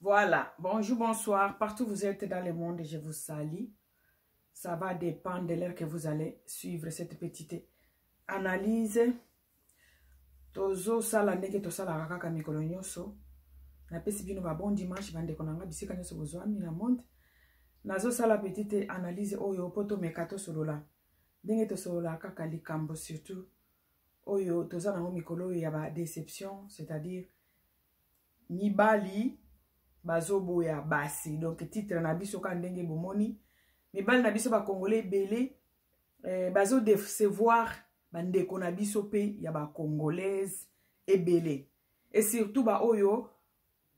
Voilà, bonjour, bonsoir. Partout où vous êtes dans le monde, je vous salue. Ça va dépendre de l'heure que vous allez suivre cette petite analyse. Tozosala ndenge tosalaka kaka mikolo nyonso. Napesi bino ba bon dimanche bandeko na nga bisika nyonso bozwami na monde. Nazosala petite analyse oyo po tomeka tosolola ndenge tosololaka kaka likambo surtout oyo toza nango mikolo oyo ya ba déception, c'est-à-dire mibali bazoboya basi. Donc titre na biso ka ndenge bomoni, mibali na biso bakongole ebele bazodecevoir bandeko na biso pe ya bakongolaise ebele, et surtout baoyo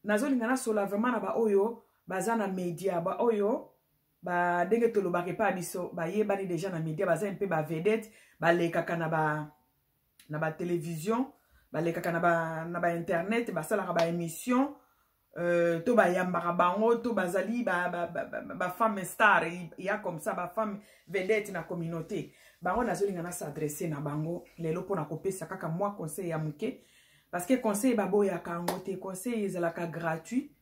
nazolinga nasola vraiment na baoyo baza na media, baoyo ba ndenge tolobaka epai ya biso bayebani deja na media, baza mpe ba vedette, balekaka na ba télévision, balekaka na ba internet, basalaka ba émission, to bayambaka bango, to bazali ba femme star ya comme ça, ba femme vedette na communauté. Bango nazolinga na s'adresse na bango lelo mpona kopesa kaka mwa conseil ya moke, parce que conseil baboyaka yango te. Conseil ezalaka gratuit,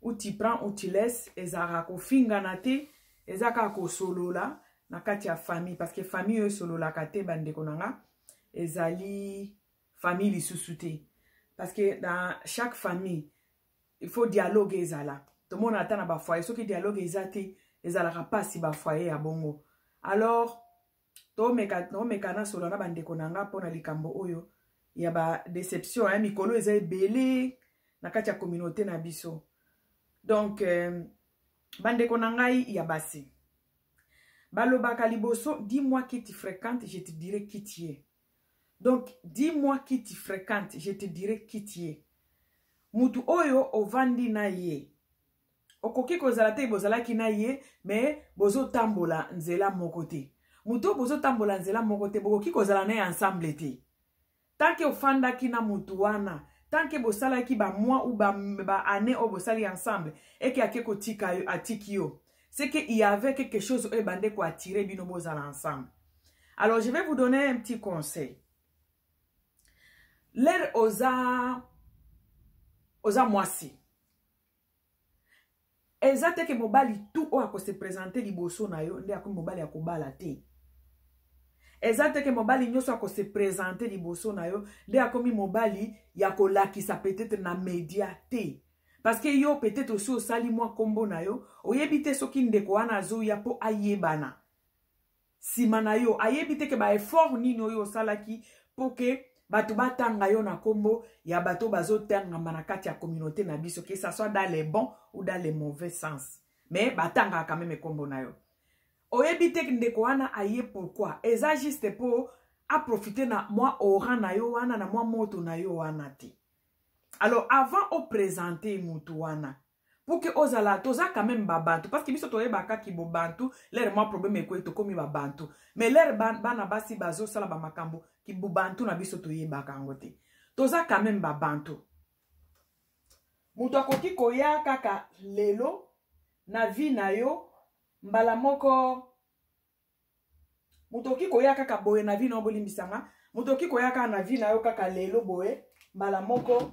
ou tu prends ou tu laisses. Ezalaka kofingana te, eza kaka kosolola na kati ya famille, parce que famille oyo esololaka te, bandeko na nga, ezali famille lisusu te, parce que dans chaque famille il faut dialogue ezala. Tomona ata na bafoyer, soki dialogue eza te, ezalaka mpasi bafoyer ya bongo. Alors tomeka nasolola na bandeko na nga mpona likambo oyo ya badéception ya mikolo eza ebele na kati ya communauté na biso. Donc bandeko na ngai ya basi, balobaka liboso: "Dis-moi qui tu fréquentes, je te dirai qui tu es." Donc dis-moi qui tu fréquentes, je te dirai qui tu es. Mutu oyo ovandi na ye, okoki kozala te bozalaki na ye, mais bozotambola nzela moko te. Mutu oyo bozotambola nzela moko te, bokoki kozala na ye ensemble te. Tant que ofandaki na mutu wana, tant que bosalaki bamois ou baannée oyo bosali ensemble, eke ake kotika yo, atiki yo, c'est que il y avait quelque chose oyo ebande koattirer bino bozala ensemble. Alors je vais vous donner un petit conseil. L'heure oza mwasi, eza te ke mobali tu oyo akose présenter liboso na yo nde akomi mobali ya kobala te. Eza te ke mobali nyonso akose présenter liboso na yo nde akomi mobali ya kolakisa peut-être na media te, parce que yo peut-être osi osali mwa nkombo na yo. Oyebi te soki ndeko wana azoya mpo ayebana nsima na yo. Ayebi te ke baeffort nini oyo osalaki mpo ke bato batanga yo na nkombo ya bato bazotangama na kati ya communauté na biso, que ça soit dans les bons ou dans les mauvais sens, mais batangaka quand même nkombo na yo. Oyebi te ndeko wana aye pourquoi. Eza juste mpo aprofite na mwa aura na yo wana, na mwa moto na yo wana te. Alors avant oprésente mutu wana, pour que ozala, toza quand même babantu, parce que biso toyebaka ki bobantu. L'heure mwa problème ekoyi, tokomi babantu. Mais l'heure bana basi bazosala bamakambo, kibobantu na biso toyebaka yango te. Toza quand même babantu. Moto akoki koya kaka lelo na vie na yo mbala moko, moto okoki koya kaka boye na vie na yo, bolimbisanga, moto okoki koya kaka na vie na yo kaka lelo boye mbala moko,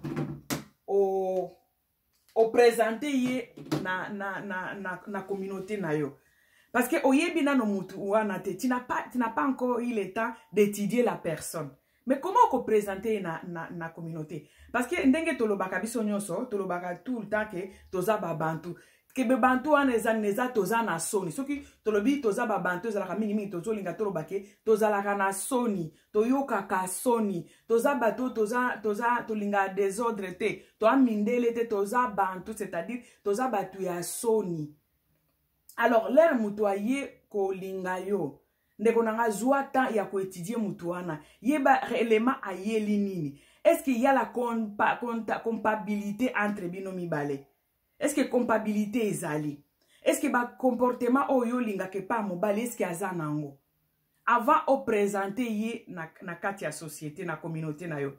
oprésente ye na communauté na yo, parce que oyebi nano mutu wana te. Tu n'as pas encore eu le temps d'étudier la personne. Mais comment okoprésente ye na communauté? Parce que ndenge tolobaka biso nyonso, tolobaka tout le temps ke toza babantu, ke babantu wana eza nini? Eza toza na soni. Soki tolobi toza babantu, ezalaka mingimingi tozolinga toloba ke tozalaka na soni, toyokaka soni, toza bato toza tolingaka désordre te, toa mindele te, toza bantu, c'est-à-dire toza bato ya soni. Alors l'heure moto aye kolinga yo, ndeko na nga, zwa temps ya koétudier motu wana. Yeba réellement ayeli nini. Est ce qu'il y a la compatibilité entre bino mibale? Est ce que compatibilité ezali? Est ce que bacomportement oyo olingaka epa mobali, est ce que aza nango? Avant oprésente ye na kati ya société, na communauté na yo.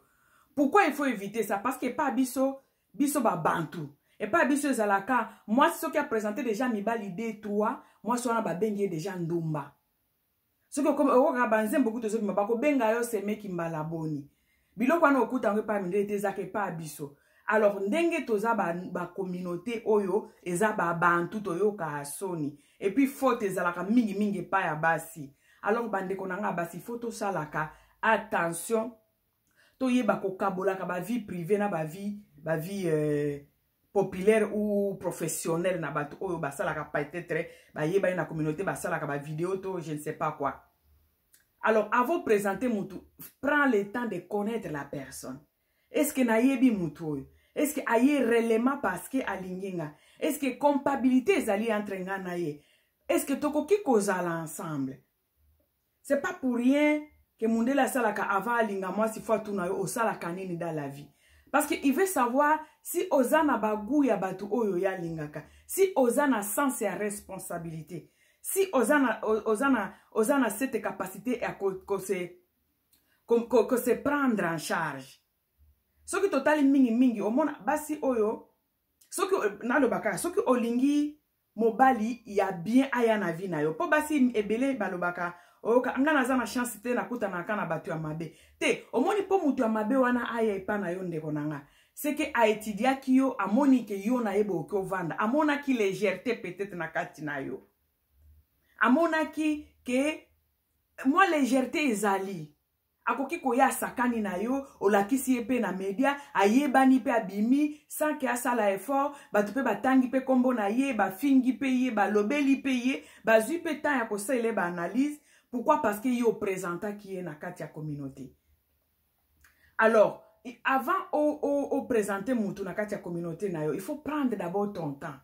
Pourquoi il faut éviter ça? Parce que epa biso, biso babantu, epai biso ezalaka mwasi soki aprésente déjà mibali 2 3, mwasi wana babengi ye déjà ndumba. Soki okokaka banzembo kutu ezobima, bakobenga yo semeki mbala boni. Biloko wana okuta yango epai mindele te, ezaka epai ya biso. Alors ndenge toza bacommunauté ba oyo eza babantu, toyokaka soni, et puis faute ezalaka mingimingi epai ya basi. Alors bandeko na nga basi, faut tosalaka attention, toyeba kokabolaka bavie privée na bavie populaire ou professionnelle na bato oyo basalaka, peut-être bayebani na communauté, basalaka bavideo to je ne sais pas quoi. Alors avant présenter mutu, prends le temps de connaître la personne. Est ce que nayebi mutu oyo? Est ce que aye réellement parce que alingi nga? Est ce que compatibilité ezali entre nga na ye? Est ce que tokoki kozala ensemble? C'est pas pour rien que mundele asalaka, avant alinga mwasi, faut atuna yo: osalaka nini dans la vie? Parce que il veut savoir si oza na bagoût ya bato oyo ye alingaka, si oza na sens ya responsabilité, si oza na cette capacité ya ko se prendre en charge. Soki totali mingimingi, omona basi oyo, soki nalobaka, soki olingi mobali ya bien aya na vie na yo, mpo basi ebele balobaka, oyoka: nga naza na chance te, nakutanaka na bato ya mabe te. Omoni, mpo moto ya mabe wana aya epa na yo, ndeko na nga, seke aétudiaki yo, amoni ke yo na ye bokoki ovanda, amonaki légèreté peut-être na kati na yo, amonaki ke mwa légèreté ezali, akoki koya asakani na yo. Olakisi ye mpe na media, ayebani mpe abimi sans ke asala effort. Bato mpe batangi mpe nkombo na ye, bafingi mpe ye, balobeli mpe ye, bazwi mpe temps ya kosalela baanalyse. Pourquoi? Parce que ye oprésentaki ye na kati ya communauté. Alors avant oprésente mutu na kati ya communauté na yo, il faut prendre d'abord ton temps,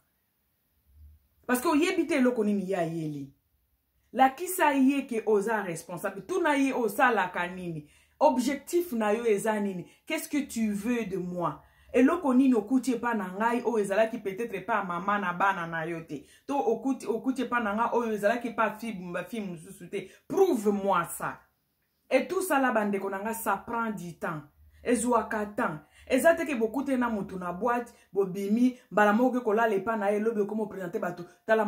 parce que oyebi te eloko nini ye ayeli. Lakisa ye ke oza responsable. Tuna ye: osalaka nini? Objectif na yo eza nini? Qu'est-ce que tu veux de moi? Eloko nini okuti epa na ngai oyo ezalaki peut-être epa ya mama na bana na yo te, to okuti epa na ngai oyo ezalaki epa bafille mosusu te? Prouve moi ça. Et tout ça là, bandeko na ngai, ça prend du temps, ezwaka temps. Eza te ke bokutani na motu na boîte, bobimi mbala moko, oke kolala epa na ye, elobi okoma oprésente bato: tala,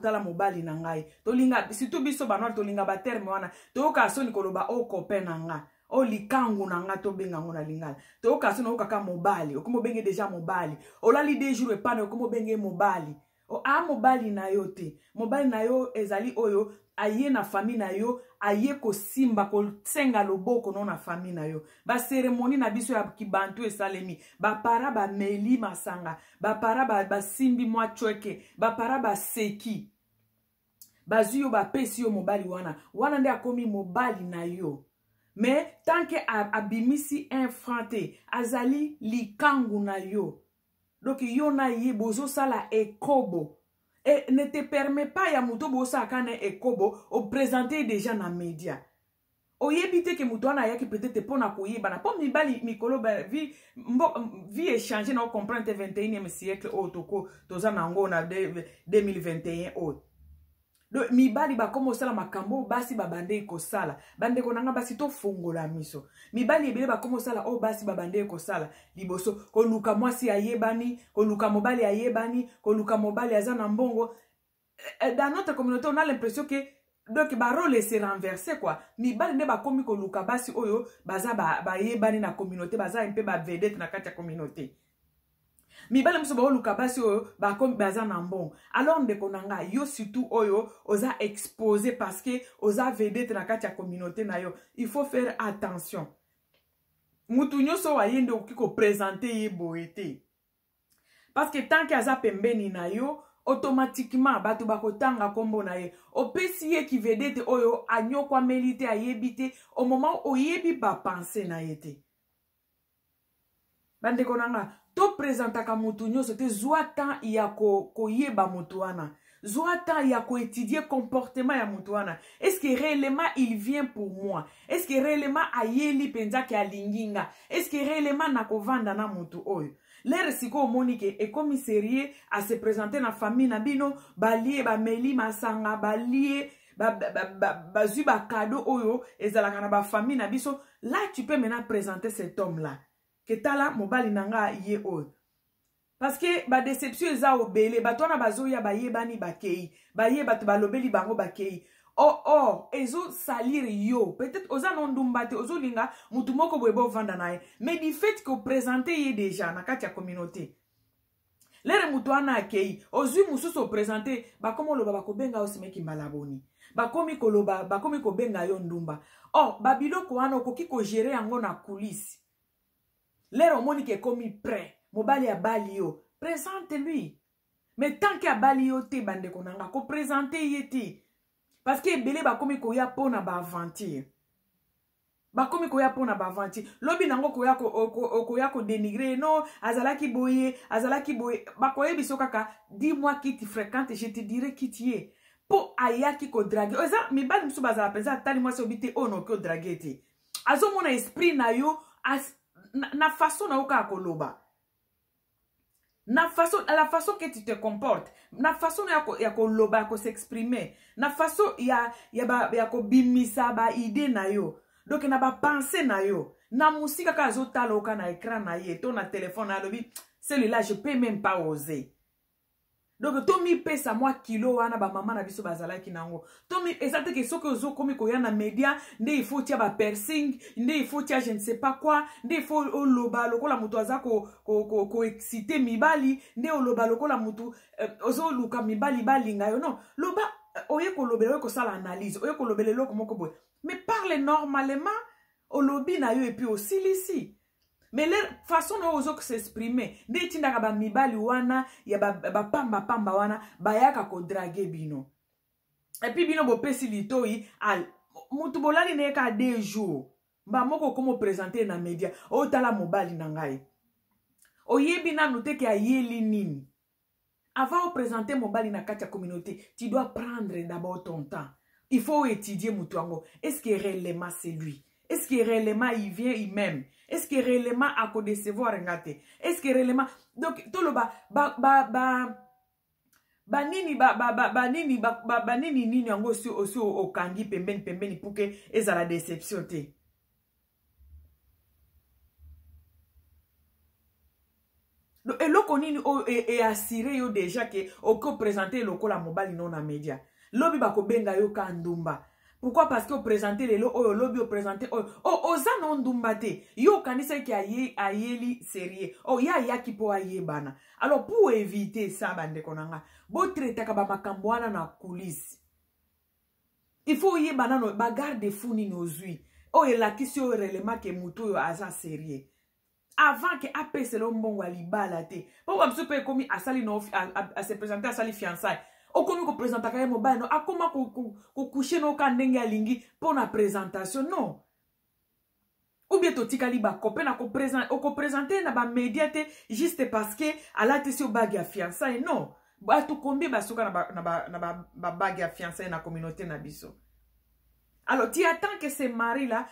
tala mobali na ngai. Tolinga, surtout biso banoir, tolinga baterme wana. Toyokaka soni koloba o copain na nga, o likangu na nga, tobenga yango na lingala. Toyoka soni, oyokaka mobali, okoma obenge déjà mobali. Olali 2 jours epa na, okoma obenge mobali. A mobali na yo te. Mobali na yo ezali oyo aye na famille na yo, aye kosimba, kosenga loboko no na famille na yo. Bacérémonie na biso ya kibantu esalemi, bapara bameli masanga, bapara basimbi mwa cweke, bapara baseki, bazwi yo, bapesi yo mobali wana. Wana nde akomi mobali na yo. Mais tant que abimisi un franc te, azali likangu na yo. Donc yo na ye bozosala ekobo. Et ne te permet pas ya moto bosalaka na ekobo, oprésente déjà na média. Oyebi te ke moto wana ayaki peut-être mpona koyebana, mpo mibali mikolo vie échange na ocomprendre te. 21e siècle oyo toko toza na yango na 2021 oyo, donc mibali bakoma osala makambo oyo basi babandeki kosala. Bandeko na nga basi, tofongola miso. Mibali ebele bakoma osala oyo basi babandeki kosala liboso: koluka mwasi ayebani, koluka mobali ayebani, koluka mobali aza na mbongo. Dans notre communauté, on a l'impression que donc barôle se renverse quoi. Mibali nde bakomi koluka basi oyo baza bayebani na communauté, baza mpe bavedette na kati ya communauté. Mibali mosusu baoluka basi oyo bakomi baza na mbongo. Alors ndeko na ngai, yo surtout oyo oza exposé parce que oza vedette na kati ya communauté na yo, il faut faire attention. Mutu nyonso oyo aye nde okoki koprésente ye boye te, parce que tant que aza pembeni na yo, automatiquement bato bakotanga nkombo na ye. Opesi ye kivedette oyo anyokwameli te, ayebi te, au moment oyebi bapensées na ye te. Bandeko na nga, toprésentaka motu nyonso te. Zwa temps ya koyeba motu wana, zwa temps ya koétudie comportement ya motu wana. Est ce que réellement il vient pour moi? Est ce que réellement ayeli mpenza ke alingi nga? Est ce que réellement nakovanda na motu oyo? L'heure sikoyo omoni ke ekomi sérieux, ase présente na famille na bino, balie, bameli masanga, balie, bazwi bacadeau oyo ezalaka na bafamille na biso, là tu peux maintenant présenter cet homme là ke: tala mobali na nga, ye oyo. Parce que badéception eza obele. Bato wana bazoya, bayebani, bakei, baye, bato balobeli bango, bakei. Or, or ezosalir yo. Peut-être oza no ndumba te, ozolinga mutu moko boye bovanda na ye, mais du fait que oprésente ye déjà na kati ya communauté, lere moto wana akei, ozwi mosusu oprésente, bakomi oloba, bakobenga yo semeki mbala boni, bakomi koloba, bakomi kobenga yo ndumba. Or babiloko wana okoki kogérer yango na coulisse. Lere omoni ke ekomi prêt, mobali abali yo, présente lui. Mais tant ke abali yo te, bandeko na nga, koprésente ye te, parce que ebele bakomi koya mpo na baaventure, bakomi koya mpo na baaventure. Lobi nango koya koya kodénigrer: non, azalaki boye, azalaki boye. Bakoyebi so kaka: "Dis-moi qui tu fréquente, je te dirai qui tu es." Mpo ayaki kodraguer. Eza mibali mosusu bazala mpenza, atali mwasi, obi te oyo noki odraguer te, azomona esprit na yo as, na façon na yo kaka koloba, na façon, la façon que tu te comportes, na façon ya koloba, ya kos'exprimer, na façon ya kobimisa baidées na yo, donc na bapensées na yo. Na mosika kaka azotala oka na écran na ye to na telefone na ye, alobi: "Celui-là, je peux même pas oser." Donc tomipesa mwa kilo wana bamama na biso bazalaki nango. Tomi eza te ke soki ozokomi koya na média nde il faut tia bapiercing, nde il faut tia je ne sais pas quoi, nde il faut oloba lokola moto aza koexciter ko, ko mibali, nde oloba lokola motu ozoluka mibali balinga yo. Non, loba oye kolobela, oye kosala analyse, oye kolobela eloko moko boye, mais parle normalement, olobi na yo et puis osilisi. Mais leur façon na oyo ozo s'exprimer nde etindaka bamibali wana ya bapambapamba wana bayaka kodraguer bino. Et puis bino bopesi litoi, mutu bolali na ye kaka 2 jours, mba moko okoma oprésente na média: "Otala mobali na ngai." Oyebi nanu te ke ayeli nini. Avant oprésente mobali na kati ya communauté, tu dois prendre d'abord ton temps. Il faut étudier mutu yango: est ce que réellement c'est lui? Est ce que réellement il vient, il m'aime? Est ce que réellement akodécevoir nga te? Est ce que réellement? Donc toloba ba ba ba banini banini banini nini yango osi okangi pembeni pembeni pour ke ezala déception te. Donc eloko nini oyo eassurer yo déjà ke okoki oprésente lokola mobali no na média? Lobi bakobenga yo ka ndumba. Pourquoi? Parce que oprésente lelo oyo, lobi oprésente oyo. Oh, oza no ndumba te. Yo okanisaki aye, ayeli sérieux. Oh, ye ayaki mpo ayebana. Alors pour éviter ça, bandeko na nga, botraitaka bamakambo wana na coulisse. Il faut oyeba nano bagarde-fous nini ozwi oyo elakisi oyo réellement ke motu oyo aza sérieux avant ke apesela mbongo ya libala te. Mpo bamosusu mpe ekomi asali no ase présente, asali fiançaille, okomi koprésentaka ye mobali no, akoma kocoucher noka ndenge alingi mpo na présentation. Non, ou bien totikali bacopains, na okoprésente na bamédia te juste parce que alatisi yo bague ya fiançaille. Non, bato combien basuka na babague ya fiançaille na communauté na biso? Alors tu attends que ce mari là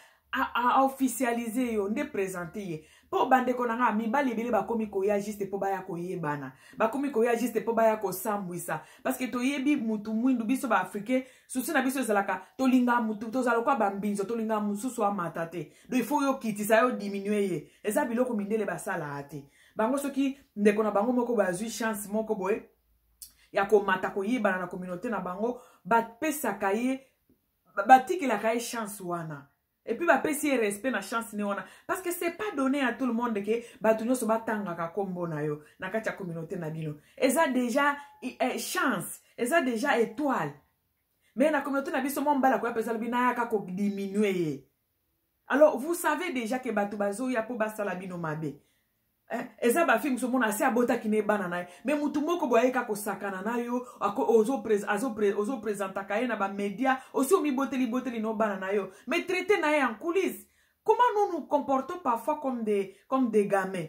aofficialiser yo nde présente ye. Mpo bandeko na nga, mibali ebele bakomi koya juste mpo baya koyebana, bakomi koya juste mpo baya kosambwisa, parce que toyebi mutu mwindu, biso baafricain, susi na biso ezalaka tolingaka mutu, tozala lokwa bambinzo, tolingaka mosusu amata te. Donc il faut yo kitisa yo, diminue ye. Eza biloko mindele basalaka te. Bango soki ndeko na bango moko bazwi chance moko boye ya komata, koyebana na communauté na bango, bapesaka ye, batikelaka ye chance wana et puis bapesi ye respect na chance ne wana, parce que c'est pas donné à tout le monde ke bato nyonso batangaka nkombo na yo na kati ya communauté na bino. Eza déjà chance, eza déjà étoile. Mais na communauté na biso, mwa mobali akoya mpenza, alobi nayaka kodiminuer ye. Alors vous savez déjà ke bato bazoya mpo basala bino mabe. Eza bafille mosusu omona asi abotaki na ebana na ye, mais mutu moko boye ayeka kosakana na yo, ozoprésentaka ye na bamédia, osi omiboteli boteli no bana na yo, mais traité na ye en coulisse. Comment nous nous comportons parfois comme des gamins?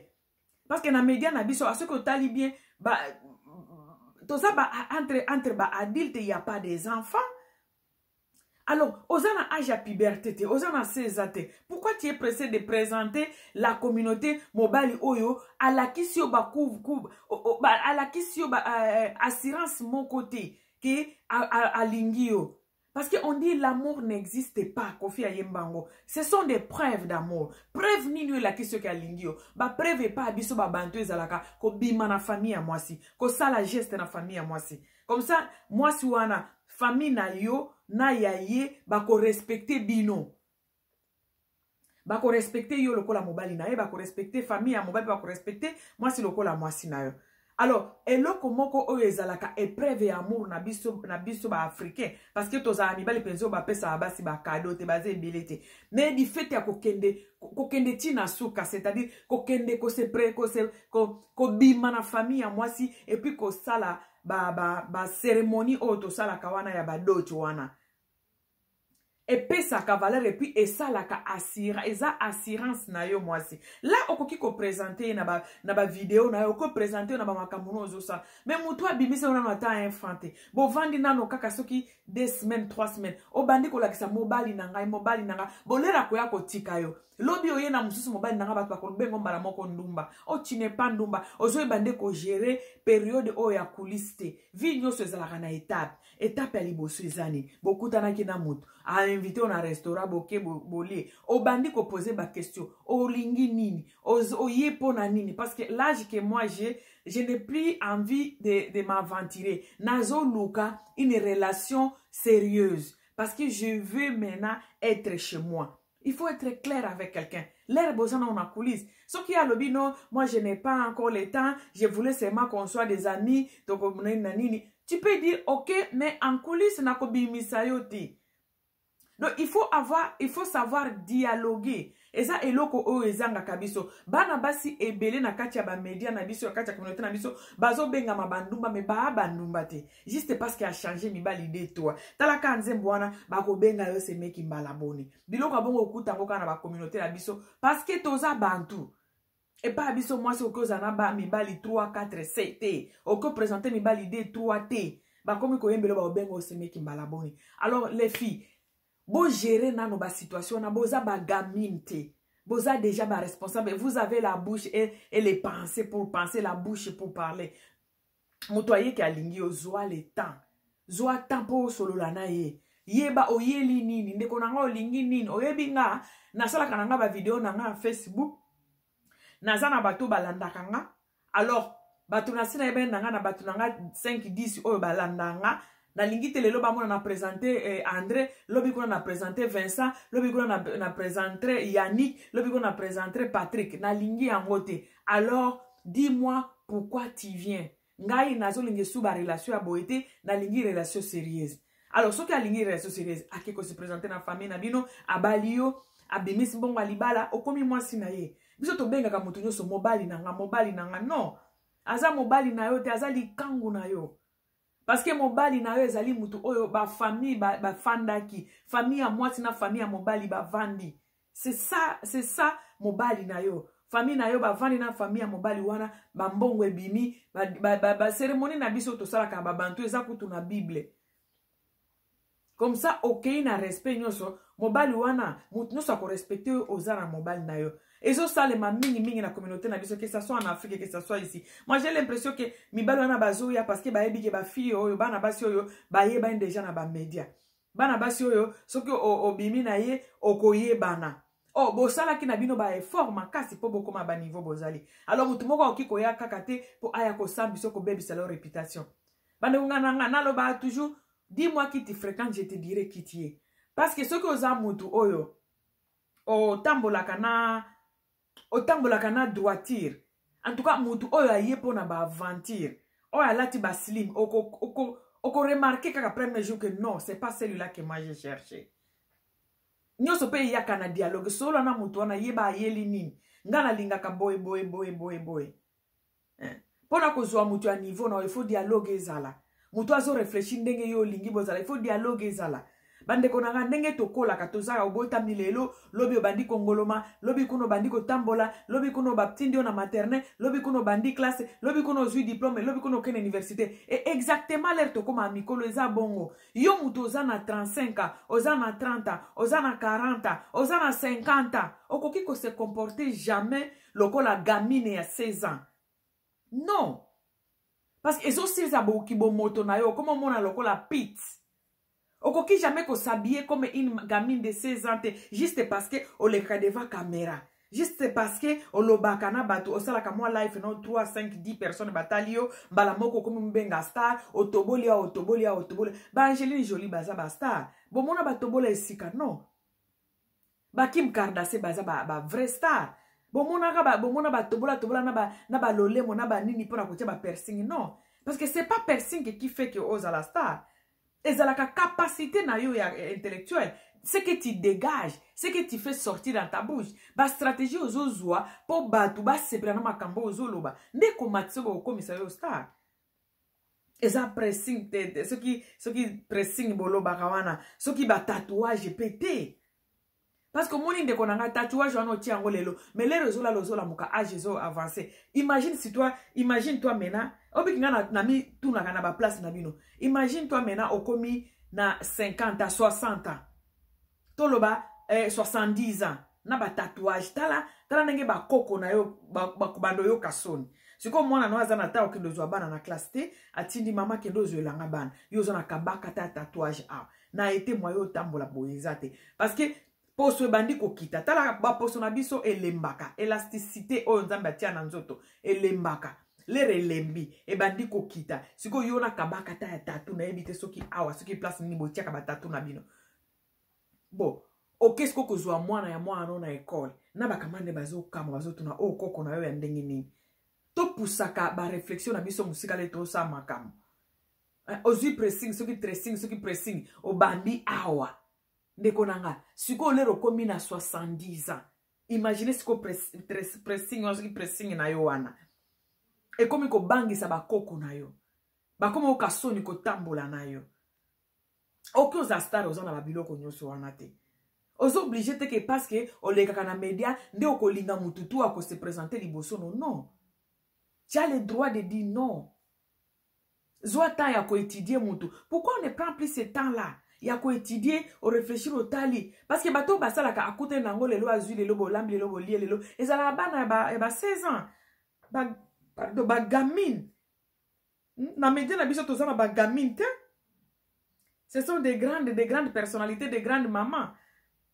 Parce que na média na biso, soki otali bien, ba, toza ba, entre baadultes, y a pas des enfants. Alors, oza na âge ya puberté te, oza na 16 ans te. Pourquoi tu es pressé de présenter la communauté mobali oyo alakisi yo alakisi yo ba assurance moko te ke alingi yo? Parce que on dit: "L'amour n'existe pas." Kofi ayembango, ce sont des preuves d'amour. Preuve nini oyo elakisi soki alingi yo? Bapreuve epa ya biso babantu ezalaka kobima na famille ya mwasi, kosala geste na famille ya mwasi. Comme ça mwasi wana Famille na yo na ya ye bakorespecte bino, bakorespecte yo lokola mobali na ye, bakorespecte famille ya mobali, bakorespecte mwasi lokola mwasi na yo. Alors eloko moko oyo ezalaka épreuve ya amour na biso baafricain, parce que tozala mibali mpenza oyo bapesaka basi bacadeau te, baza ebele te, mais du fait ya kokende ntina suka, c'est-à-dire kokende kobima na famille ya mwasi et puis kosala bacérémonie ba oyo tosalaka wana ya badot wana, epesaka valeur et puis esalaka eza assurance na yo mwasi. La okoki koprésente ye na bavideo na yo, okoprésente yo na bamakambo no ozosala, mais motu abimisi yo nano ata un franc te. Bovandi nano kaka soki 2 semaines, 3 semaines, obandi kolakisa mobali na ngai, mobali na ngai. Bolera koya kotika yo, lobi oye na mosusu, mobali na ngai, bato bakolobengo mbala moko ndumba. O tu n'es pas ndumba, ozoyeba nde kogérer période oyo ya coulisse te. Vie nyonso ezalaka na étape. Étape ya liboso eza nini? Bokutanaki na moto, ainvite yo na restaurant, boke bolie, obandi kopose baquestion: olingi nini? Oye mpo na nini? Parce que l'âge que moi j'ai, je n'ai plus envie de m'aventurer. Nazoluka une relation sérieuse parce que je veux maintenant être chez moi. Il faut être clair avec quelqu'un. L'air boza na coulisse, soki alobi: non, moi je n'ai pas encore le temps, je voulais seulement qu'on soit des amis, donc na nini, tu peux dire: ok, mais en coulisse nakobimisa yo te. Donc il faut savoir dialoguer. Eza eloko oyo ezangaka biso bana basi ebele na kati ya bamédia na biso, ya kati ya communauté na biso. Bazobengama bandumba, mais baa bandumba te, juste parce que achange mibali de toi. Talaka nzembo wana, bakobenga yo semeki mbala boni. Biloko ya bongo okuta yango kaka na bacommunauté na biso, parce que toza bantu. Epai ya biso, mwasi okoki ozala na ba mibali 3, 4 c te, okoki oprésente mibali 2, 3 te, bakomi koyembela, bakobenga osemeki mbala boni. Alors les filles, bogérer nano basituation wana. Boza bagamine te, boza déjà baresponsable. Vous avez la bouche et les pensées pour penser, la bouche pour parler. Moto ayeki, alingi yo, zwa le temps, zwa temps mpo osolola na ye. Yeba oyeli nini, ndeko na nga, olingi nini. Oyebi nga, nasalaka na nga bavideo na nga ya Facebook, naza na bato balandaka nga. Alors bato na si nayebani na nga na bato na nga 5, 10 oyo balanda nga. Nalingi te lelo bamona na présente André, lobi kuna na présente Vincent, lobi kuna na présente Yannick, lobi kuna na présente Patrick. Nalingi yango te. Alors dis-moi pourquoi tu viens. Ngai nazolinga esu barelation ya boye te, nalingi relation sérieuse. Alors soki alingi relation sérieuse, ake kose présente na famille na bino, abali yo, abimisi mbongo ya libala, okomi mwasi na ye. Biso tobengaka moto nyonso mobali na nga, mobali na nga. Non, aza mobali na yo te, aza likangu na yo, parce que mobali na yo ezali motu oyo bafamille bafandaki, ba famille ya mwasi na famille ya mobali bavandi. C'est ça, c'est ça mobali na yo. Famille na yo bavandi na famille ya mobali wana, bambongo ebimi, bacérémonie ba, ba na biso tosalaka babantu, eza kutu na Bible. Comme ça okei na respect nyonso, mobali wana, motu nyonso akorespecte oyo oza na mobali na yo. Ezosalema mingimingi na communauté na biso, que ça soit en Afrique, que ça soit ici. Moi j'ai l'impression que mibali wana bazoya parce que bayebi ke bafille oyo, bana basi oyo bayebani déjà na bamédia. Bana basi oyo, soki obimi na ye, okoyebana. Oh, bosalaki na bino baeffort makasi mpo bokóma baniveau bozali. Alors motu moko akoki koya kaka te mpo aya kosambisa, kobebisa leur réputation. Bandeko nga na nga, naloba toujours: dis-moi qui tu fréquente, je te dirai qui tu es. Parce que soki oza motu oyo otambolaka na droiture, en tout cas motu oyo aye mpo na baaventure, oyo alati baslim, okoremarquer kaka premier jour que non, c'est pas celui-là que moi j'ai cherché. Nyonso mpe eyaka na dialogue. Solo na motu wana, yeba ayeli nini. Nga nalingaka boye, boye, boye, boye, boye. Mpo na kozwa motu ya niveau na yo, il faut dialogue ezala. Motu azoréfléchir ndenge yo olingi bozala, il faut dialogue ezala. Bandeko na nga, ndenge tokolaka, tozaka obotami lelo, lobi obandi kongoloma, lobi kuna obandi kotambola, lobi kuna batindi yo na maternelle, lobi kuna obandi classe, lobi kuna ozwi diplôme, lobi kuna okende université. Et exactement l'heure tokóma ya mikolo eza bongo. Yo moto oza na 35 ans, oza na 30 ans, oza na 40 ans, oza na 50 ans, okoki kose comporter jamais lokola gamine ya 16 ans. Non, parce que ezoseza boki bomoto na yo, okoma omona lokola pit. Okoki jamais kos'habiller comme une gamine de 16 ans te, juste parce que olekaka devant caméra. Juste parce que olobaka na bato, osalaka mwa life no 3, 5, 10 personnes batali yo, mbala moko okomi mobenga star. Otoboli awa, otoboli awa, otoboli. Baangeline Jolie baza bastar, bomona batobola esika? Non. Bakim Kardashian baza ba vrai star, bomonaka bomona batobola tobola na balolemo na banini mpona kotia bapiercing? Non, parce que c'est pas piercing qui fait que ozala star. Ezalaka capacité na yo ya intellectuelle, ce que tu dégages, ce que tu fais sortir dans ta bouche, bastratégie ozozwa mpo bato basepela na makambo ozoloba nde komatisa bokokomisa yo star. Eza piercing te, soki piercing bolobaka wana, soki batatouage mpe te. Parce que omoni, ndeko na ngai, tatouage wana otia yango lelo, mais lero ezolala, ozolamuka, âge ezo avance. Imagine si toi, imagine toi maintenant, obiki ngai na mitunaka na baplace na bino. Imagine toi maintenant, okomi na 50 à 60 ans, toloba 70 ans, na batatouage. Tala, tala ndenge bakoko na yo bakobanda oyoka soni. Sikoyo mwana no aza na ta okende ozwa bana na classe te, atindi mama: "Kende ozwelanga bana." Yo oza na kabaka ta tatouage awa na ete mwa yo otambola boye eza te, parce que poso ebandi kokita. Tala, baposo na biso elembaka, élasticité oyo Nzambe atia na nzoto elembaka. Lere elembi, ebandi kokita. Sikoyo yo na kabaka ta ya tattoo, nayebi te soki awa, soki place nini botiaka batattoo na bino. Bon, oke sikoyo kozwa mwana ya mwana no na ekole, na bakama nde bazokama, bazotuna: "Oyo koko na yo ya ndenge nini?" Topusaka baréflexion na biso mosika le tosala makambo. Ozwi piercing, soki tracing, soki piercing, obandi awa, ndeko na nga. Sikoyo lero okomi na 70 ans, imagine sikoyo piercing wana, soki piercing na yo wana ekomi kobangisa bakoko na yo, bakomi oyoka soni kotambola na yo. Oki oza star, oza na babiloko nyonso wana te. Oza obligé te ke parce que olekaka na média nde okolinga mutu tu akose présenter liboso. No, non, tu as le droit de dire non. Zwa temps ya koétudier mutu. Pourquoi on ne prend plus ce temps là ya koétudier, oréfléchir, otali? Parce que bato oyo basalaka akutani nango lelo, azwi lelo, bolambi lelo, bolie lelo, ezalaka bana ya ba 16 ans, pardon, bagamine. Na média na biso toza na bagamine te. Ce sont des grandes personnalités, des grandes mamans.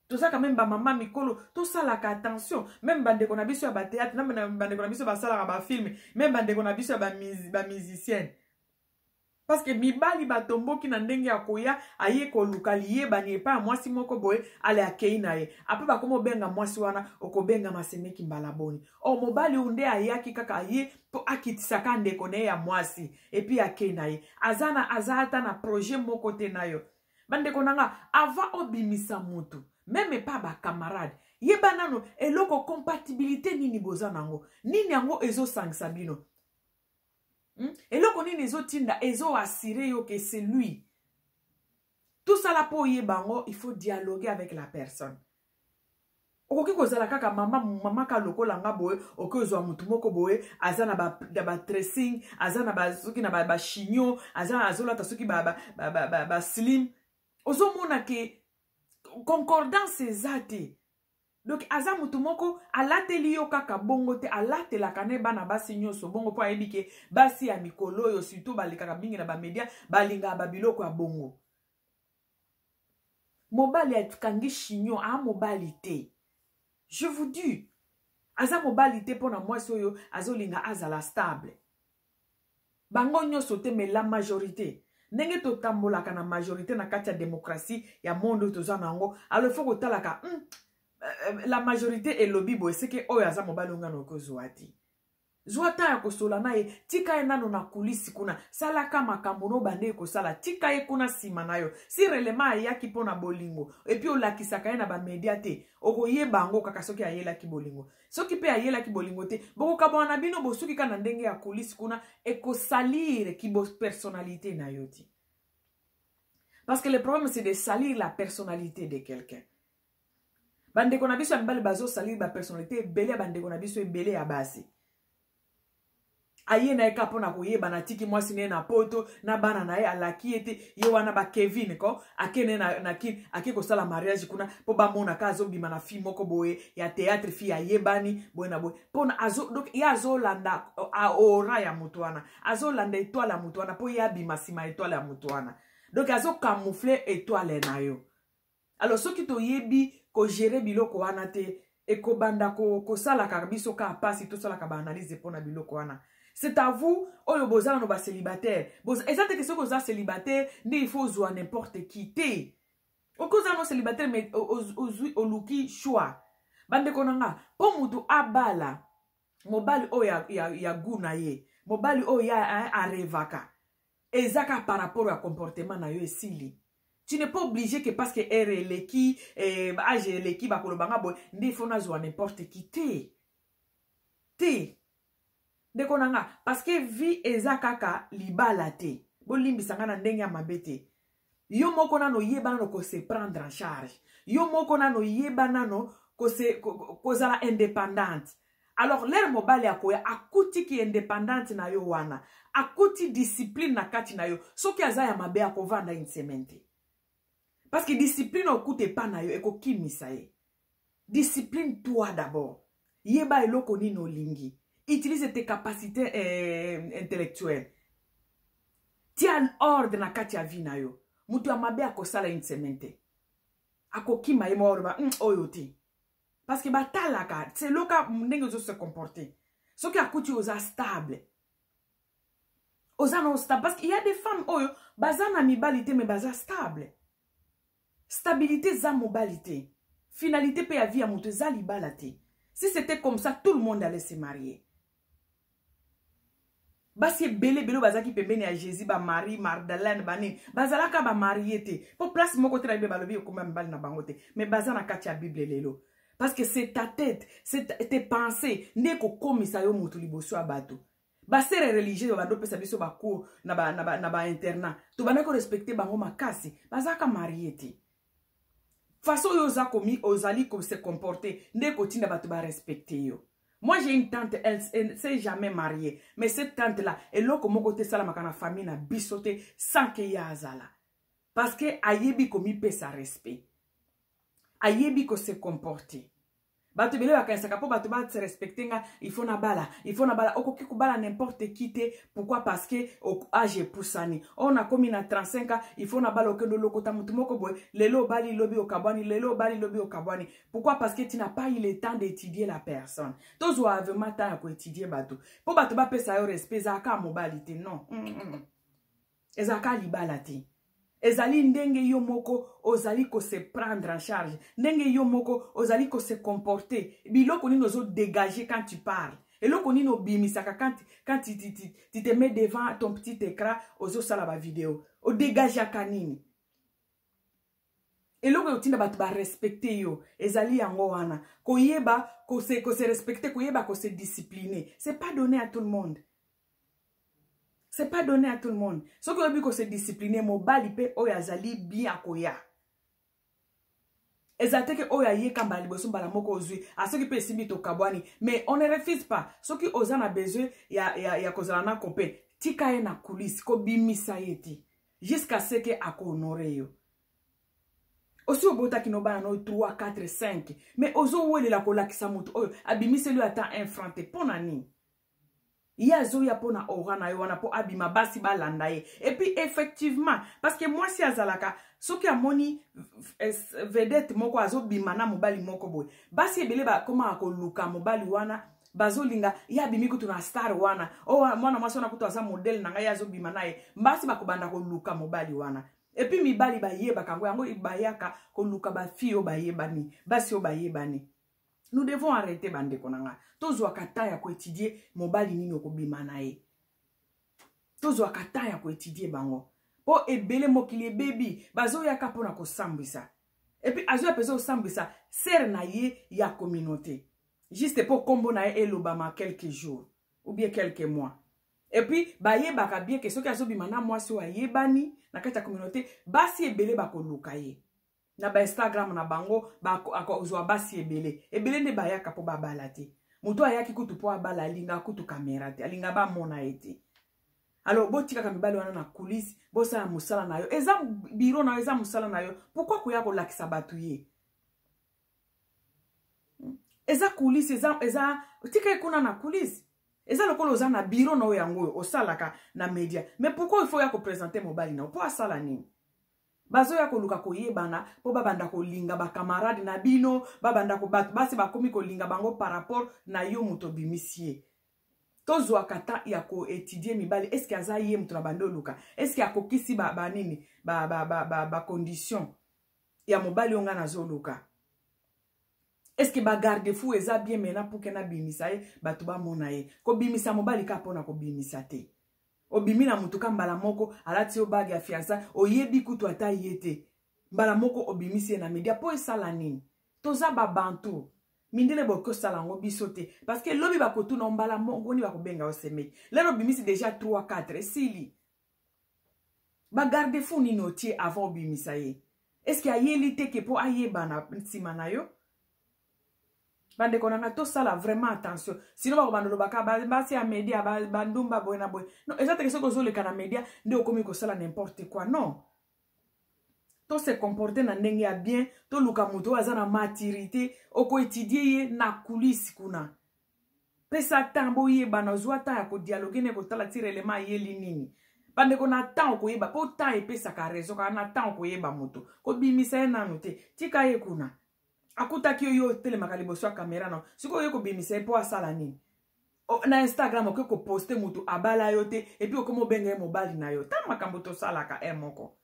Toza quand même bamama mikolo, tosalaka attention. Même bandeko na biso ya bathéâtre, na bandeko na biso basalaka bafilm, même bandeko na biso ya bamusicienne, parce que mibali batomboki na ndenge ya koya, aye koluka liyebani epai ya mwasi moko boye, ale akei na ye. Apres bakoma obenga mwasi wana, okobenga masemeki mbala boni. Or mobali oyo nde ayaki kaka, aye mpo akitisaka ndeko na ye ya mwasi, et puis akei na ye. Aza na aza ata na projet moko te na yo. Bandeko na nga, avant obimisa motu même epa bacamarade, yeba nano eloko compatibilité nini boza nango, nini yango ezosangisa bino, Eloko nini ezotinda, ezoassurer yo ke c'est lui? Tosala mpo oyeba yango, il faut dialoguer avec la personne. Okoki kozala kaka mama, mama ka lokola nga boye, okoki ozwa motu moko boye aza na batracing, aza na soki na bachignon, aza azolata soki baslim, ozomona ke concordance eza te. Donc aza motu moko alateli yo kaka bongo te, alatelaka ne bana basi nyonso bongo, mpo ayebi ke basi ya mikolo oyo, surtout balekaka mingi na bamédia, balingaka babiloko ya bongo. Mobali akangi chignon, aa mobali te, je vous dis, aza mobali te. Mpo na mwasi oyo azolinga azala stable, bango nyonso te, mais la majorité, ndenge totambolaka na majorité na kati ya démocratie ya monde oyo toza na yango, alors faut kotalaka la majorité elobi boye, seke oyo aza mobali ongana okozwa te. Zwa ta ya kosola na ye, tika ye nano na kulisi kuna, salaka makambo no bande kosala, tika ye kuna nsima na yo. Si réellement ayaki mpo na bolingo, et puis olakisaka ye na bamédia te, okoyeba yango kaka soki ayelaki bolingo. Soki mpe ayelaki bolingo te, bokokabwana na bino, bosuki kaka na ndenge ya kulisi kuna. Ekosalir kibopersonnalité na yo te, parce que le problème, c'est de salir la personnalité de quelqu'un. Bandeko na biso ya mibali bazosalir bapersonnalité ebele ya bandeko na biso ebele ya basi. Aye na ye ka mpona koyeba, natiki mwasi na ye na Poto na bana na ye, alaki ye te. Ye wana bakevin ko akende na Kini, ake kosala mariage kuna mpo bamonaka azobima na fille moko boye ya théâtre, fille ayebani boye na boye, mpona azo, donc ye azolanda aura ya moto wana, azolanda étoile ya moto wana mpo ye abima nsima étoile ya moto wana. Donc azocamoufler étoile na yo. Alors soki toyebi kogérer biloko wana te, Ekobanda kosalaka biso kaka mpasi, tosalaka baanalyse mpo na biloko wana. C'est à vous oyo boza nano bacélibataire. Eza te ke soki oza célibataire nde il faut ozwa n'importe qui te. Okoki oza nano célibataire, mais ozwi, oluki choix. Bandeko na nga, mpo motu abala mobali oyo ya goût na ye, mobali oyo ya arêvaka, eza kaka par rapport ya comportement na yo. Esili. Tu n'es pas obligé que parce que ere eleki, age eleki, bakoloba nga boye nde il faut nazwa n'importe qui te. Te, ndeko na nga, parce que vie eza kaka libala te. Bolimbisa nga na ndenge ya mabe te. Yo moko nano yeba nano kose prendre en charge. Yo moko nano yeba nano kozala indépendante. Alors l'heure mobali akoya, akutiki indépendante na yo wana, akuti discipline na kati na yo. Soki aza ya mabe, akovanda une semaine te, parce que discipline okuta epa na yo ekokimisa ye. Discipline toi d'abord. Yeba eloko nini olingi. Utilise tes capacités intellectuelles. Tia ordre na kati ya vie na yo. Moto ya mabe akosala une semaine te, akokima ye moko. Aloba oyo te, parce que batalaka seloka ndenge ozose comporter. Soki akuti oza stable, oza na stable, parce que il y a des femmes oyo baza na mibali te, mais baza stable. Stabilité eza mobali te. Finalité mpe ya vie ya moto eza libala te. Si c'était comme ça, tout le monde allait se marier. Basi ebele ebele oyo bazalaki pembeni ya Jésus, baMarie Magdalene, banini, bazalaka bamariés te, mpo place moko te na Bible balobi ekoma mibali na bango te, mais baza na kati ya Bible lelo. Parce que c'est ta tête, c'est tes pensées nde ekokomisa yo motu liboso ya bato. Basœurs religieuses babanda opesa biso bacours na bainternat, ba tobandaki korespecter bango makasi. Bazalaka mariés te. Façon oyo oza komi, ozali kose comporter nde ekotinda bato barespecter yo. Moi, j'ai une tante, elle ne s'est jamais mariée, mais cette tante là, eloko moko te esalamaka na famille na biso te sans ke ye azala, parce que ayebi komipesa respect, ayebi kose comporter. Bato ebele bakanisaka mpo bato base respecter nga, il faut nabala, il faut nabala. Okoki kobala n'importe qui te. Pourquoi? Parce que age epusani. Oyo nakomi na 35 ans, il faut nabala. Okende olokota motu moko boye, lelo obali, lobi okabwani, lelo obali, lobi okabwani. Pourquoi? Parce que tu n'as pas eu le temps d'étudier la personne. Tozwa vraiment temps ya koétudier bato mpo bato bapesa yo respect. Ezalaka mobali te, non. Ezalaka libala te. Ezali ndenge yo moko ozali kose prendre en charge, ndenge yo moko ozali kose comporter, biloko nini ozodégage quand tu parles, eloko nini obimisaka quand tu te mets devant ton petit écran, ozosala bavideo, odégageaka nini. Eloko ekotinda bato barespecter yo ezali yango wana: koyeba kose respecter, koyeba kose discipliner. C'est pas donné à tout le monde, c'est pas donné à tout le monde. Soki oyebi kose discipliner, mobali mpe oyo azali bien akoya. Eza te ke oyo ayeka mbala liboso, mbala moko ozwi. Asoki mpe esimbi, tokabwani, mais on ne refuse pas. Soki oza na besoin ya kozala na copain, tika ye na coulisse, kobimisa ye te jusqu'à ce ke akohonorer yo. Osi obotaki no bana no 3, 4, 5, mais ozowelela kolakisa moto oyo abimiseli yo ata un franc te. Mpo na nini? Ye azoya mpo na aura na yo wana, mpo abima, basi balanda ye. Et puis effectivement, parce que mwasi azalaka, soki amoni vedette moko azobima na mobali moko boye, basi ebele bakomaka koluka mobali wana. Bazolinga ye, abimi kutu na star wana, o mwana mwasi wana kutu aza modèle na ngai, ye azobima na ye. Basi bakobanda koluka mobali wana. Et puis mibali bayebaka yango, yango bayaka koluka bafille oyo bayebani, basi oyo bayebani. Nous devons arrêter, bandeko na nga. Tozwaka temps ya koétudier mobali nini okobima na ye. Tozwaka temps ya koétudier bango, mpo ebele mokili ebebi. Bazoyaka mpona kosambwisa. Et puis azoya mpenza kosambwisa sœur na ye ya communauté, juste mpo nkombo na ye elobama quelques jours ou bien quelques mois. Et puis bayebaka bien ke soki azobima na mwasi oyo ayebani na kati ya communauté, basi ebele bakoluka ye na baInstagram na bango, akozwa basi ebele ebele. Nde bayaka mpo babala te. Moto ayaki kutu mpo abala, alingaka kutu kamera te, alinga bamona ye te. Alors botikaka mibali wana na coulisse, bosala mosala na yo. Eza biro na yo, eza mosala na yo. Pourquoi koya kolakisa bato ye? Eza coulisse, eza tika ye kuna na coulisse. Eza lokola oza na biro na oyo, yango oyo osalaka na média. Mais pourquoi il faut ya koprésenter mobali na yo? Mpo asala nini? Bazoya koluka koyebana mpo babanda kolinga bacamarade na bino, babanda bato basi bakomi kolinga bango par rapport na yo moto obimisi ye. Tozwaka temps ya koétudier mibali. Est-ce aza ye moto na bandi oluka? Est-ce akokisi banini, bacondition ba, ba, ba ya mobali oyo ngai nazoluka? Est-ce bagarde-fous eza bien maintenant pour ke nabimisa ye, bato bamona ye? Kobimisa mobali kaka mpona kobimisa te. Obimi na motuka mbala moko, alati yo bague ya fiançailles, oyebi kutu ata ye te, mbala moko obimisi ye na media mpo esala nini? Toza babantu, mindele bokoki osala yango, biso te, parce que lobi bakotuna mbala moko ni bakobenga yo semeki. Lelo obimisi déjà 3 4, esili. Bagarde-fous nini otie avant obimisa ye? Est-ce ayeli te ke mpo ayebana nsima na yo? Bandeko na ngai, tosala vraiment attention, sinon bakobanda olobaka basi ya media bandumba boye na boye. Non, eza teke soki ozoleka na media nde okomi kosala n'importe quoi. Non, tose comporte na ndenge ya bien. Toluka moto oyo aza na maturité, okoétudier ye na coulisse kuna. Pesa temps boyebana, ozwa temps ya kodialoguer ne, kotala ti réellement ayeli nini. Bandeko, na temps okoyeba, mpo temps epesaka raison. Kaka na temps okoyeba moto. Kobimisa ye nanu te, tika ye kuna. Akutaki yo, yo otelemaka liboso ya kamera na sikoyo, oye kobimisa ye mpo asala nini? Na Instagram okoki koposter motu abala yo te, et puis okomi obenga ye mobali na yo. Ta makambo tosalaka e moko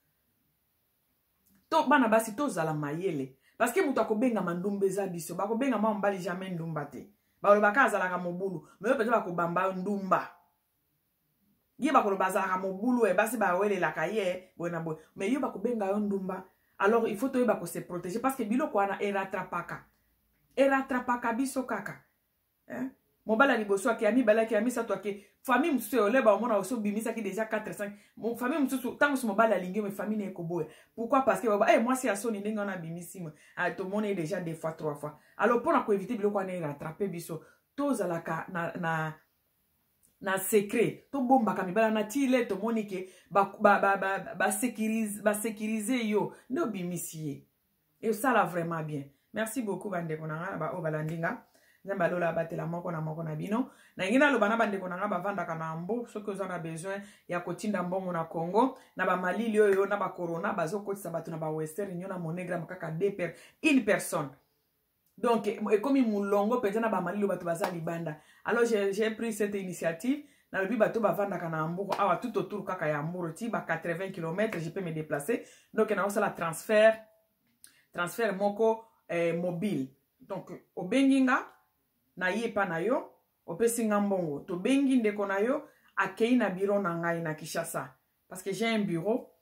to bana basi, tozala mayele, parce que moto akobengama ndumba eza biso. Bakobengama mobali jamais ndumba te. Balobaka azalaka mobulu, mais yo mpenza bakobamba yo ndumba. Ye bakoloba azalaka mobulu, e basi bawelelaka ye boye na boye, mais yo bakobenga yo ndumba. Alors il faut toyeba kose protéger, parce que biloko wana erattrapaka biso kaka, hein? Mobali ya liboso ake, ya mibale ake, ya misato ake, famille mosusu oleba omona osi obimisaki déjà 4 5. Famille mosusu, ntango mosusu mobali alingi yo, mais famille na ekoboya. Pourquoi? Parce que baba, hey, mwasi ya soni ndenge wana abimisi, tomoni ye déjà deux fois, trois fois. Alors mpona koéviter biloko wana erattraper biso, tozalaka na secret, tobombaka mibala na tile. Tomoni ke basécuriser ba, ba, ba yo nde obimisi ye, esala vraiment bien. Merci beaucoup, bandeko na nga na baoyo balandi nga. Nzambe alola abatela moko na moko na bino. Nalingi naloba na bandeko na nga bavandaka na Hambourg: soki oza na besoin ya kotinda mbongo na Congo, na bamalili oyo na bacorona, bazokotisa bato na baWestern Union, na MoneyGram, kaka deux per une personne. Donc ekomi molongo mpenza na bamalili oyo, bato baza libanda. Alors j'ai pris cette initiative, nalobi bato bavandaka na Hambourg awa, tout autour kaka ya Hambourg, ti ba 80 km, je peux me déplacer. Donc naosala transfert moko mobile. Donc obengi nga, naye epa na yo, opesi nga mbongo, tobengi ndeko na yo, akei na bureau na ngai na Kinshasa, parce que j'ai un bureau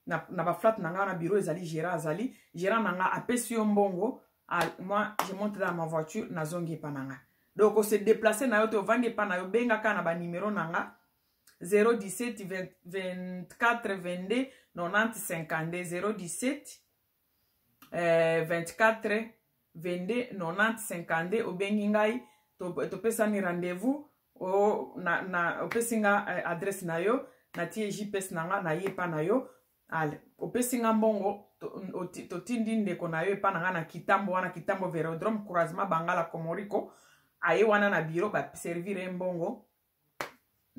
na baflat na ngai. Na bureau ezali gérant, azali gérant na nga, apesi yo mbongo. Moi je monte dans ma voiture, nazongi epa na nga. Donc ose déplace na yo te, ovandi epa na yo, benga kaka na banuméro na nga: 017 24 22 90 52, 017 24 22 90 52. Obengi ngai, topesani rendez-vous, opesi nga adresse na yo, natie GPS na nga, naye epa na yo. Ale, opesi nga mbongo, totindi ndeko na yo epa na nga na Kitambo wana, Kitambo Velodrome, croisement Bangala Komoriko. Aye wana na bureau, baservir ye mbongo,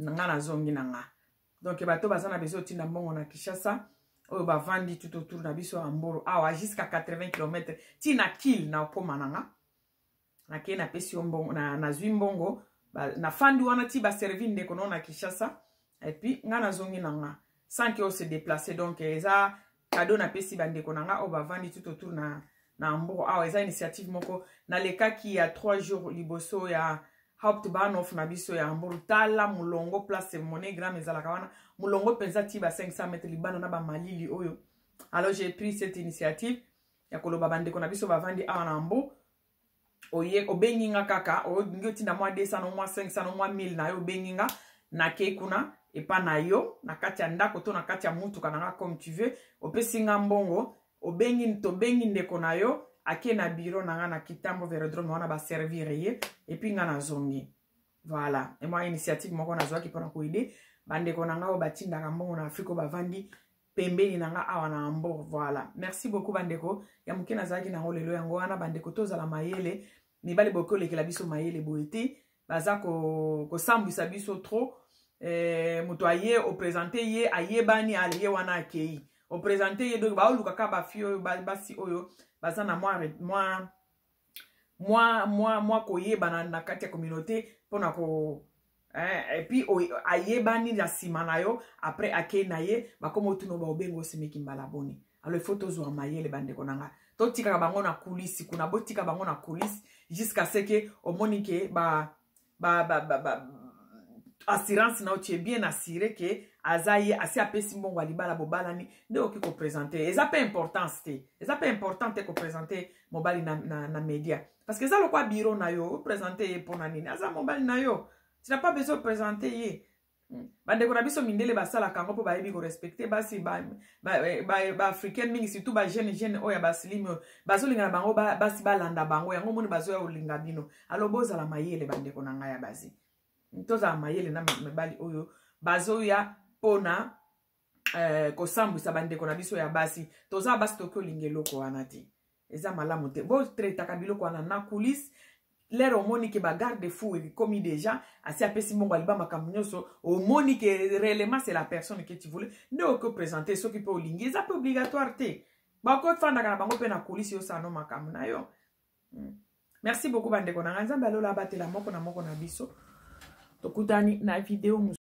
nga nazongi na nga. Donc bato baza na besoin otinda mbongo na Kinshasa, oyo bavandi tout autour na biso ya Hambourg awa, jusqu'à 80 km, ntina Kiel, na okóma na nga, nakei, napesi yo mbongo, nazwi mbongo, nafandi wana ti baservi ndeko no na Kinshasa, et puis nga nazongi na nga sans que ose déplacer. Donc eza cadeau napesi bandeko na nga oyo bavandi tout autour na Hambourg awa. Eza initiative moko nalekaki ya 3 jours liboso ya Hauptbahnhof na biso ya Hambourg. Tala molongo, place MoneyGram ezalaka wana, molongo mpenza ti ba 500 mètre libanda na bamalili oyo. Alors j'ai pris cette initiative ya koloba bandeko na biso bavandi awa na Hambourg: oye, obengi nga kaka, olingi otinda mwa 200 no, mwa 500 no, mwa 1000 na yo, obengi nga, nakei kuna epa na yo, na kati ya ndako to na kati ya mutuka na nga, comme tu veux. Opesi nga mbongo, obengi, tobengi ndeko na yo, ake na bureau na nga na Kitambo Velodrome wana, baservir ye, et puis nga nazongi. Voilà, emwa initiative moko nazwaki mpona koaider bandeko na nga oyo batindaka mbongo na Afrika, oyo bavandi pembeni na nga awa na Hambourg. Voilà, merci beaucoup, bandeko. Ya moke nazalaki nango lelo yango wana. Bandeko, tozala mayele. Mibali boki olekela biso mayele boye te, baza kosambwisa biso trop. Moto aye oprésenter ye, ayebani, ale ye wana akei. Oprésente ye, donc baoluka kaka bafille oyo, basi oyo baza na mwa mwa mwa mwa mwa koyebana na kati ya communauté mpona ko et puis ayebani na nsima na yo. Après akei na ye, bakoma otuna, baobenga osemeki mbala boni. Alors il faut tozwa mayele, bandeko na nga. Totikaka bango na coulisse kuna, botika bango na coulisse jusqu'à ce que omoni ke ba assurance na yo, tu es bien assuré ke aza ye, asi apesi mbongo ya libala, bobalani, nde okoki koprésente. Eza mpe importance te, eza mpe important te koprésente mobali na média, parce que eza lokwa bureau na yo. Oprésente ye mpona nini? Aza mobali na yo, tu n'as pas besoin oprésente ye. Bandeko na biso mindele basalaka yango mpo bayebi korespecte basi baafricaine mingi, surtout bajeune jeune oyo ya basilimi oyo bazolinga na bango basi balanda bango. Yango moni bazoya kolinga bino. Alors bozala mayele, bandeko na ngai ya basi, tozala mayele na mibali oyo bazoya mpona kosambwisa bandeko na biso ya basi. Toza basi, toki olinga eloko wana te, eza malamu te. Botraitaka biloko wana na coulisse. Lere omoni ke bagarde-fous ekomi déjà, asi apesi mbongo, aliba, makambo nyonso, omoni ke réellement c'est la personne que tu voulais, nde okoki oprésente soki mpe olingi. Eza mpe obligatoire te. Bakofandaka na bango mpe na coulisse, yosala no makambo na yo. Merci beaucoup, bandeko na ngai. Nzambe alola abatela moko na moko na biso. Tokutani na video.